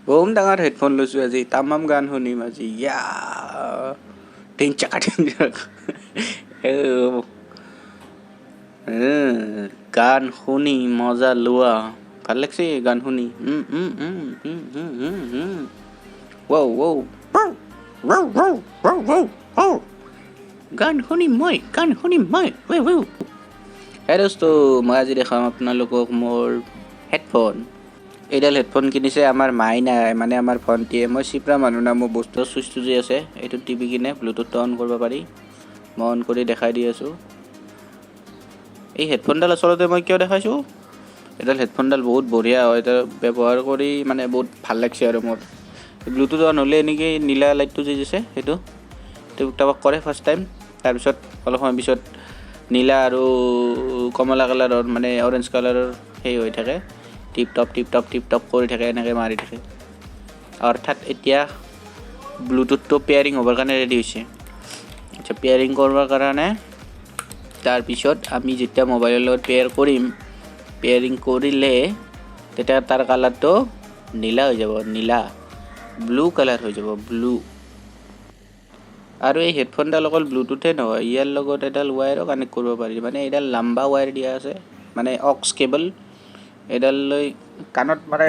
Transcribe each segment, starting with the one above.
বম ডাঙৰ হেডফোন লৈছোঁ আজি, তামাম গান শুনিম আজি। ইয়া টিং চাকা টিং চাকা, গান শুনি মজা লোৱা। ভাল লাগছে গান শুনি। ৱৌ ৱৌ, গান শুনিম মই, গান শুনিম মই। হে দোস্ত, মই আজি দেখাম আপোনালোকক মোৰ হেডফোন। এইডাল হেডফোন কিনিছে আমাৰ মাইনাই, মানে আমাৰ ভণ্টিয়ে। মই চিপৰা মানুহ না, মোৰ বস্তুৰ চুইচটো যে আছে এইটো টিপি কিনে ব্লুটুথটো অন কৰিব পাৰি। মই অন কৰি দেখাই দি আছোঁ। এই হেডফোনডাল আচলতে মই কিয় দেখাইছোঁ, এইডাল হেডফোনডাল বহুত বঢ়িয়া হয়। এটা ব্যৱহাৰ কৰি মানে বহুত ভাল লাগছে। আৰু মোৰ ব্লুটুথ অন হ'লে এনেকৈ নীলা লাইটটো যে আছে সেইটো টিপক কৰে ফাৰ্ষ্ট টাইম, তাৰপিছত অলপ সময় পিছত নীলা আৰু কমলা কালাৰৰ, মানে অৰেঞ্জ কালাৰৰ সেই হৈ থাকে, tip top tip top tip top কৰি থাকে, এনেকৈ মাৰি থাকে। অৰ্থাৎ এতিয়া ব্লুটুথটো পেয়াৰিং হ'বৰ কাৰণে ৰেডি হৈছে। আচ্ছা, পেয়াৰিং কৰিবৰ কাৰণে তাৰপিছত আমি যেতিয়া মোবাইলৰ লগত পেয়াৰ কৰিম, পেয়াৰিং কৰিলে তেতিয়া তাৰ কালাৰটো নীলা হৈ যাব, নীলা ব্লু কালাৰ হৈ যাব, ব্লু। আৰু এই হেডফোনডাল অকল ব্লুটুথে নহয়, ইয়াৰ লগত এডাল ৱায়াৰো কানেক্ট কৰিব পাৰি। মানে এইডাল লাম্বা ৱায়াৰ দিয়া আছে, মানে অক্স কেবল। এইডাল লৈ কাণত মানে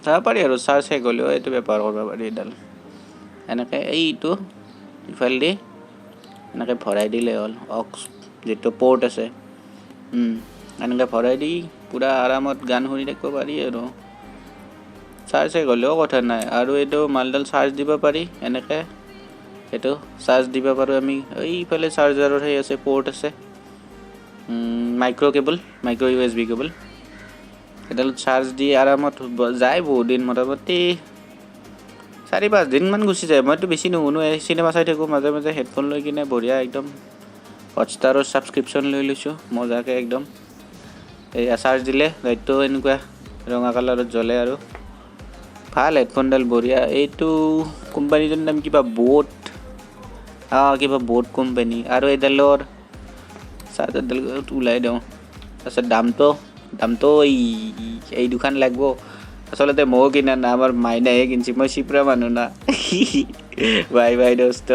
থ'ব পাৰি আৰু চাৰ্জ শেষ হ'লেও এইটো ব্যৱহাৰ কৰিব পাৰি। এইডাল এনেকৈ এইটো ইফালেদি এনেকৈ ভৰাই দিলে হ'ল, অক্স যিটো প'ৰ্ট আছে, এনেকৈ ভৰাই দি পূৰা আৰামত গান শুনি থাকিব পাৰি আৰু চাৰ্জ শেষ হ'লেও কথা নাই। আৰু এইটো মালডাল চাৰ্জ দিব পাৰি এনেকৈ, এইটো চাৰ্জ দিব পাৰোঁ আমি। এইফালে চাৰ্জাৰৰ সেই আছে, প'ৰ্ট আছে, micro cable, micro USB cable। এডাল চাৰ্জ দি আৰামত যায় বহুত দিন, মোটামুটি 4-5 দিনমান গুচি যায়। মইতো বেছি নুশুনো, এই চিনেমা চাই থাকোঁ মাজে মাজে হেডফোন লৈ কিনে বঢ়িয়া একদম। হটষ্টাৰৰ ছাবস্ক্ৰিপশ্যন লৈ লৈছোঁ মজাকৈ একদম। এইয়া চাৰ্জ দিলে লাইটটো এনেকুৱা ৰঙা কালাৰত জ্বলে আৰু ভাল হেডফোনডাল বঢ়িয়া। এইটো কোম্পানীটোৰ নাম কিবা ব'ট, অঁ, কিবা ব'ট কোম্পানী। আৰু এইডালৰ চাৰ্জাৰডাল ওলাই দিওঁ। তাৰপিছত দামটো এই দুখন লাগব। আচলতে ময়ো কিনা নাই, আমাৰ মাইনাইহে কিনছি। মই চিপৰা মানুহ না। বাই বাই দোস্ত।